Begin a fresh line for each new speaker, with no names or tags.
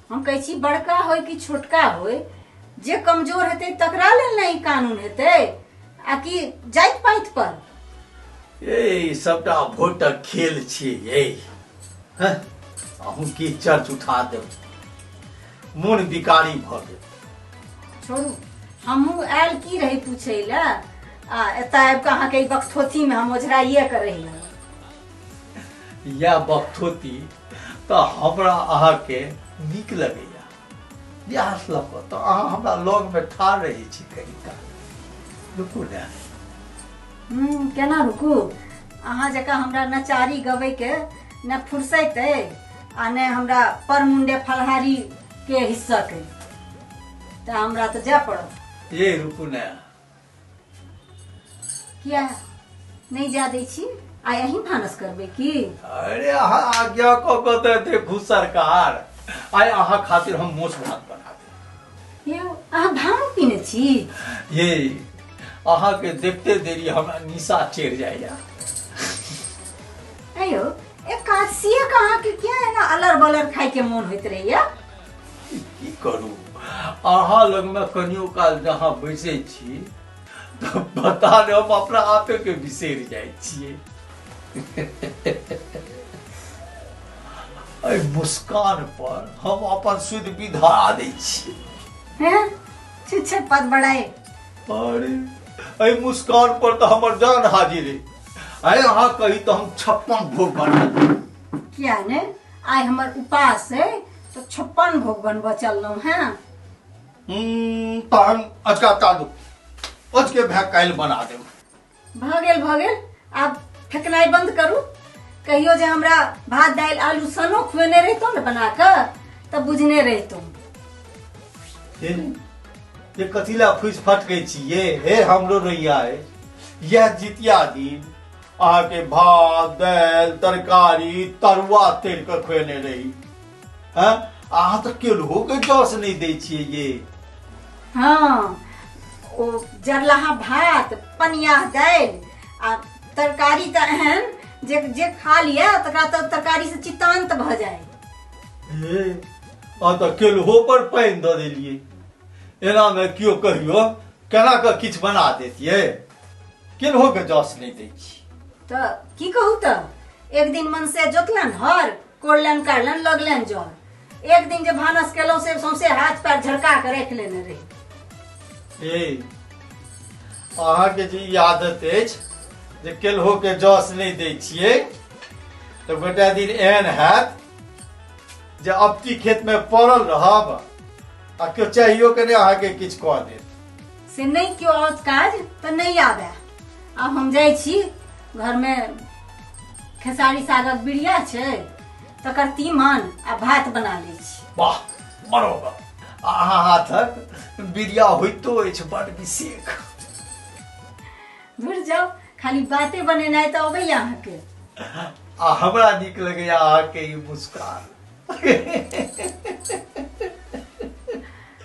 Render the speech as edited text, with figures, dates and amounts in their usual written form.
हम कहै छी बड़का होय कि छोटका होय, जे कमजोर हेतै तकरा लेल ने ई कानून हेतै आ कि जाति पाति पर।
ए सबटा भोटक खेल छियै। हैं, अहूँ की चर्च उठा देब, मोन बिकारी भऽ गेल।
छोड़ू, हमहूँ आयल की रही पूछै लए, आ एतऽ आबि कऽ अहाँके ई बकथोथीमे हम ओझराइए कऽ रहि गेलहुँ।
इएह बकथोती तऽ हमरा अहाँके नीक लगैया। इएह लऽ कऽ तऽ अहाँ हमरा लगमे ठाढ़ रहै छी कनी काल। रुकू ने।
केना रुकू? अहाँ जकाँ हमरा नचारी गबैके ने फुर्सत अइ आ ने हमरा परमुंडे फलहारी के हिस्सा के, तऽ हमरा तऽ जाय पड़त।
ये रुकू ने।
किया नहि जा दै छी? आइ अहीं भानस करबै की?
अरे अहाँ आज्ञा कऽ कऽ तऽ देखू सरकार, आइ अहाँ खातिर हम मोछ भात बना देब।
यौ, अहाँ भांग पीने छी?
ये अहाँके देखते देरी हमरा निशा चढ़ि जाइया।
अयो, एकादशीए के अहाँके किया एना अलर बलर खाय के मोन होइत रहैया?
की करू, अहाँ लगमे कनियो काल जहाँ बैसै छी तऽ पता नहि हम अपना आपे के बिसरि जाइ छियै। एहि मुस्कान पर हम अपन सुध विधा दै छी।
हैं, छुच्छे पद बढ़ाए।
अरे एहि मुस्कान पर तऽ हमर जान हाजिर है। अरे अहाँ कही तऽ हम 56 भोग बना देब।
किया ने, आइ हमर उपास है तऽ 56 भोग बनबऽ चललहुँ हैं।
तहन अजका तालू अजके भए काल्हि बना देब।
भऽ गेल भऽ गेल, आब फेकनाइ बंद करू। कहियो जे हमरा भात दालि आलू सनो खुएने रहितहुँ ने बना कऽ तऽ बुझने रहितहुँ।
हे ये कथी ला फूसि फटकै छी ये? हे हमरो रैया है, यह जितिया दिन अहाँके भात दालि तरकारी तरुआ तर कऽ खुएने रही। हैं, अहाँ तऽ केलहो के जस नहि दै छियै ये।
हँ, ओ जरलाहा भात पनिया दालि आ तरकारी तऽ एहन जे जे खा लिअ तकरा तऽ तरकारी से चितान्त भऽ जाय।
हे अहाँ तऽ केलहो पर पानि दऽ देलियै। एनामे केओ कहियो केना कऽ किछु बना देतियै? केलहो के जस नहि दै छी।
तऽ की कहू, तऽ एक दिन मन से जोतलनि हर, कोड़लनि काटलनि, लगलनि जर। एक दिन जे भानस केलहुँ से सौंसे हाथ पैर झड़का के राखि लेने रही।
ए अहाँके जे ई आदत अछि जे केलहो के जस नहि दै छियै, तऽ गोटा दिन एहन हैत जे अपटी खेत में पड़ल रहब आ केओ चाहियो के नहि अहाँके किछु कऽ देत।
से नहि केओ आओत काज तऽ नहि आबे। आब हम जाइ छी, घरमे खेसारी सागक बिरिया छै तकर तीमन आ भात बना लै छी।
वाह बरोबर, अहाँ हाथक बिरिया होइतो अछि बड़ विशेष।
धुर जाउ, खाली बाते बनेनाइ तऽ अबैया अहाँके।
आ हमरा नीक लगैया अहाँके ई मुस्कान।